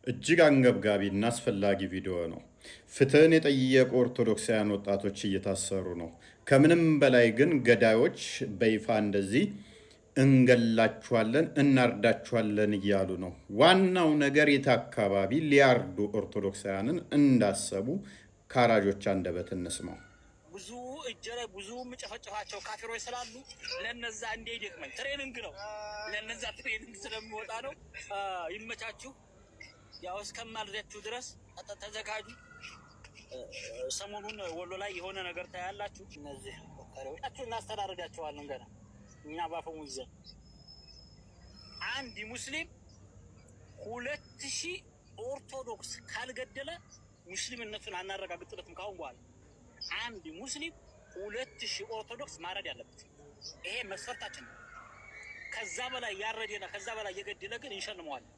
እጅግ አንገብጋቢ እና አስፈላጊ ቪዲዮ ነው። ፍትህን የጠየቁ ኦርቶዶክሳውያን ወጣቶች እየታሰሩ ነው። ከምንም በላይ ግን ገዳዮች በይፋ እንደዚህ እንገላችኋለን፣ እናርዳችኋለን እያሉ ነው። ዋናው ነገር የት አካባቢ ሊያርዱ ኦርቶዶክሳውያንን እንዳሰቡ ከአራጆች አንደበት እንስማው። ብዙ እጀ ላይ ብዙ የምጨፈጭፋቸው ካፊሮች ስላሉ ለነዛ እንዳይደክመኝ training ነው። ለነዛ training ስለሚወጣ ነው። ይመቻችሁ። ያው እስከማልዳችሁ ድረስ ተዘጋጁ። ሰሞኑን ወሎ ላይ የሆነ ነገር ታያላችሁ። እነዚህ ወታሪዎች እናስተዳርጋቸዋለን። ገና እኛ ባፈሙ ይዘን አንድ ሙስሊም 2000 ኦርቶዶክስ ካልገደለ ሙስሊምነቱን አናረጋግጥለትም። ካሁን በኋላ አንድ ሙስሊም 2000 ኦርቶዶክስ ማረድ ያለበት ይሄ መስፈርታችን ነው። ከዛ በላይ ያረደና ከዛ በላይ የገደለ ግን እንሸልመዋለን።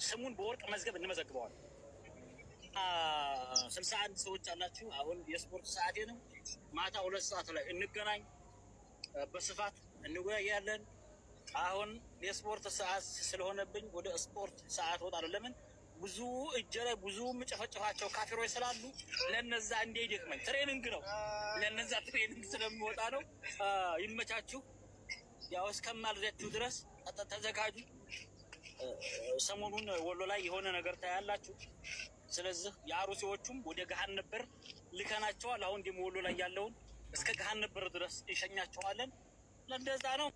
ስሙን በወርቅ መዝገብ እንመዘግበዋለን። 61 ሰዎች አላችሁ። አሁን የስፖርት ሰዓቴ ነው። ማታ 2 ሰዓት ላይ እንገናኝ፣ በስፋት እንወያያለን። አሁን የስፖርት ሰዓት ስለሆነብኝ ወደ ስፖርት ሰዓት እወጣለሁ። ለምን ብዙ እጀ ላይ ብዙ የምጨፈጭፋቸው ካፊሮች ስላሉ ለነዛ እንዳይደክመኝ training ነው። ለነዛ training ስለሚወጣ ነው። ይመቻችሁ። ያው እስከማልዳችሁ ድረስ ተዘጋጁ። ሰሞኑን ወሎ ላይ የሆነ ነገር ታያላችሁ። ስለዚህ የአሩሲዎቹም ወደ ገሃነም በር ልከናቸዋል። አሁን ደግሞ ወሎ ላይ ያለውን እስከ ገሃነም በር ድረስ እንሸኛቸዋለን። ለእንደዛ ነው።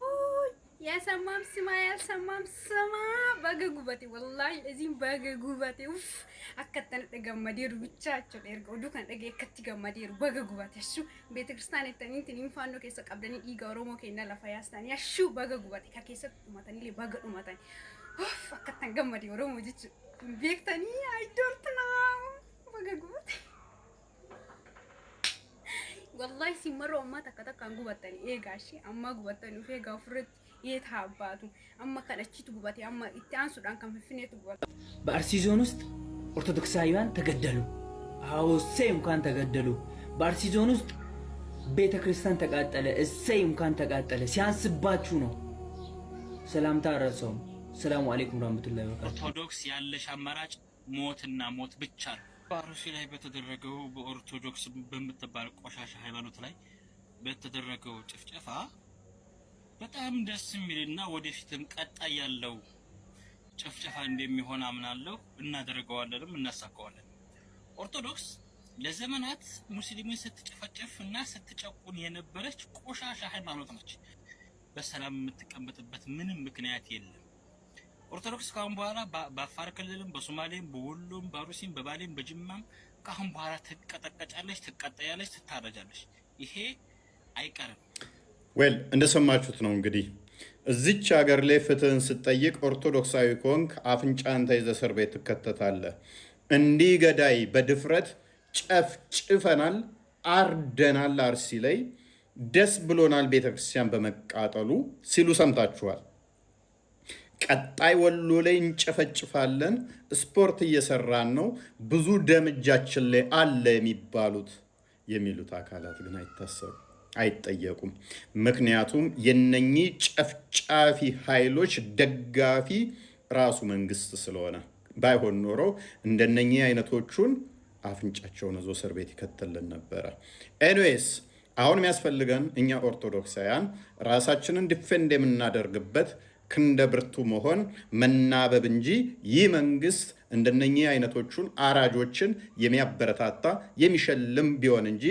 የሰማም ስማ፣ ያልሰማም ስማ። Baga gubate, wallahi እዚህም baga gubate. Uff, akkattan gammadeeru ብቻቸው erga oduu kana dhagee akkatti gammadeeru. Baga gubate. Ashuu, ቤተ ክርስቲያን jettaniitiin faannoo keessa qabdanii dhiiga Oromoo keenya lafa yaastanii, ashuu, baga gubate. Ka keessatti dhumatanii baga dhumatanii. Uff, akkattan gammade. Oromoo jechuudha beektanii, I don't know, baga gubate. Wallahi simaroo ammaa takka takkaan gubattanii eegaa ishee ammaa gubattanii of eegaa ofirratti የት አባቱ amma kan achitu gubate, amma itti aansuudhaan kan Finfinneetu gubate. በአርሲ ዞን ውስጥ ኦርቶዶክሳውያን ተገደሉ። አዎ፣ እሰይ፣ እንኳን ተገደሉ። በአርሲ ዞን ውስጥ ቤተ ክርስቲያን ተቃጠለ። እሰይ፣ እንኳን ተቃጠለ። ሲያንስባችሁ ነው። ሰላምታ አረሰውም። ሰላሙ አለይኩም ረህመቱላሂ ወበረካቱ። ኦርቶዶክስ ያለሽ አማራጭ ሞትና ሞት ብቻ ነው። በአርሲ ላይ በተደረገው፣ በኦርቶዶክስ በምትባል ቆሻሻ ሃይማኖት ላይ በተደረገው ጭፍጨፋ በጣም ደስ የሚልና ወደፊትም ቀጣይ ያለው ጭፍጨፋ እንደሚሆን አምናለሁ። እናደርገዋለንም እናሳካዋለን። ኦርቶዶክስ ለዘመናት ሙስሊምን ስትጨፈጭፍ እና ስትጨቁን የነበረች ቆሻሻ ሃይማኖት ነች። በሰላም የምትቀመጥበት ምንም ምክንያት የለም። ኦርቶዶክስ ካሁን በኋላ በአፋር ክልልም፣ በሶማሌም፣ በወሎም፣ በአሩሲም፣ በባሌም፣ በጅማም ካሁን በኋላ ትቀጠቀጫለች፣ ትቀጠያለች፣ ትታረጃለች። ይሄ አይቀርም። Well, እንደሰማችሁት ነው እንግዲህ። እዚች ሀገር ላይ ፍትህን ስትጠይቅ ኦርቶዶክሳዊ ከሆንክ አፍንጫን ተይዘህ እስር ቤት ትከተታለህ። እንዲህ ገዳይ በድፍረት ጨፍጭፈናል፣ አርደናል፣ አርሲ ላይ ደስ ብሎናል ቤተክርስቲያን በመቃጠሉ ሲሉ ሰምታችኋል። ቀጣይ ወሎ ላይ እንጨፈጭፋለን፣ ስፖርት እየሰራን ነው፣ ብዙ ደም እጃችን ላይ አለ የሚሉት አካላት ግን አይታሰሩ፣ አይጠየቁም። ምክንያቱም የነኚህ ጨፍጫፊ ኃይሎች ደጋፊ ራሱ መንግስት ስለሆነ። ባይሆን ኖሮ እንደነኚህ አይነቶቹን አፍንጫቸውን ይዞ እስር ቤት ይከተልን ነበረ። Anyways, አሁን የሚያስፈልገን እኛ ኦርቶዶክሳውያን ራሳችንን defend የምናደርግበት ክንደ ብርቱ መሆን፣ መናበብ እንጂ ይህ መንግስት እንደነኚህ አይነቶቹን አራጆችን የሚያበረታታ፣ የሚሸልም ቢሆን እንጂ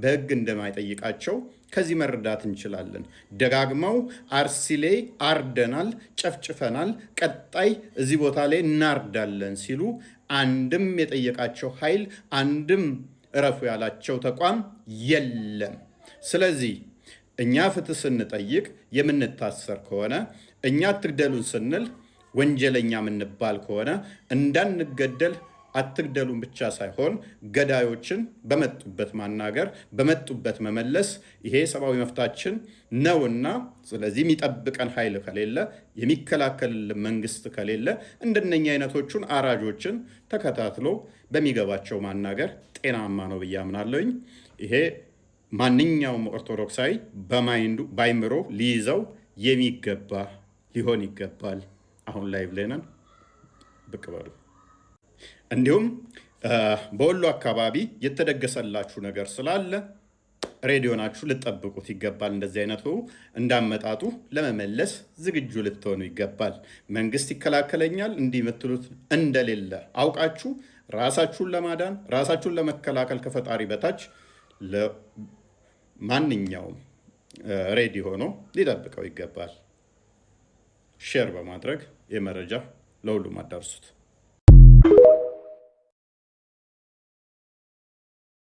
በህግ እንደማይጠይቃቸው ከዚህ መረዳት እንችላለን። ደጋግመው አርሲ ላይ አርደናል፣ ጨፍጭፈናል፣ ቀጣይ እዚህ ቦታ ላይ እናርዳለን ሲሉ አንድም የጠየቃቸው ኃይል፣ አንድም እረፉ ያላቸው ተቋም የለም። ስለዚህ እኛ ፍትህ ስንጠይቅ የምንታሰር ከሆነ፣ እኛ አትግደሉን ስንል ወንጀለኛ የምንባል ከሆነ፣ እንዳንገደል አትግደሉን ብቻ ሳይሆን ገዳዮችን በመጡበት ማናገር፣ በመጡበት መመለስ ይሄ ሰብአዊ መብታችን ነውና፣ ስለዚህ የሚጠብቀን ኃይል ከሌለ፣ የሚከላከልልን መንግስት ከሌለ፣ እንደነኛ አይነቶቹን አራጆችን ተከታትሎ በሚገባቸው ማናገር ጤናማ ነው ብዬ አምናለሁኝ። ይሄ ማንኛውም ኦርቶዶክሳዊ በ mind ኡ፣ በአይምሮ ሊይዘው የሚገባ ሊሆን ይገባል። አሁን live ላይ ነን። ብቅ በሉ። እንዲሁም በወሎ አካባቢ የተደገሰላችሁ ነገር ስላለ ready ሆናችሁ ልትጠብቁት ይገባል። እንደዚህ አይነቱ እንዳመጣጡ ለመመለስ ዝግጁ ልትሆኑ ይገባል። መንግስት ይከላከለኛል እንዲህ የምትሉት እንደሌለ አውቃችሁ ራሳችሁን ለማዳን፣ ራሳችሁን ለመከላከል ከፈጣሪ በታች ለማንኛውም ready ሆኖ ሊጠብቀው ይገባል። Share በማድረግ የመረጃ ለሁሉም አዳርሱት።